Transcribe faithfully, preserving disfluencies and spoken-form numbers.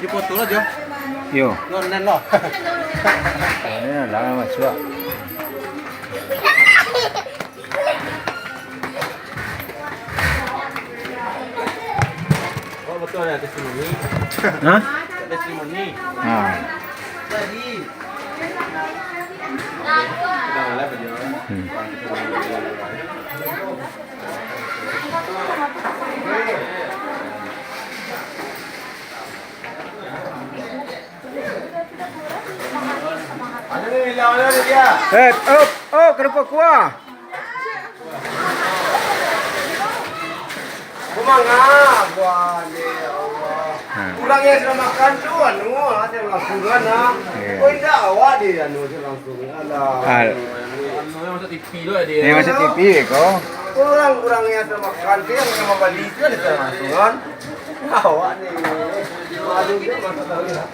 Dipoto aja. Yo. Lo, nen lo. Ini lah masuk. Oh, betul ada testimoni. Hah? Ada testimoni. Nah. Tadi. Udah live aja. Hmm. Eh, oh, oh, kerupuk kuah. Kumanga, buah ni, ya Allah. Hmm. Urang yang sudah makan tu, anu, ah, saya langsung kan, ah. Iya. Oh, indak, awak di, anu, saya langsung, alah. Al- Anu yang masuk T V tu, dia. Yang masuk T V ko. Urang-urang yang sudah makan tu, yang, yang membeli tu, ada saya langsung kan. Awak ni. Aduh, dia masuk tahu ya.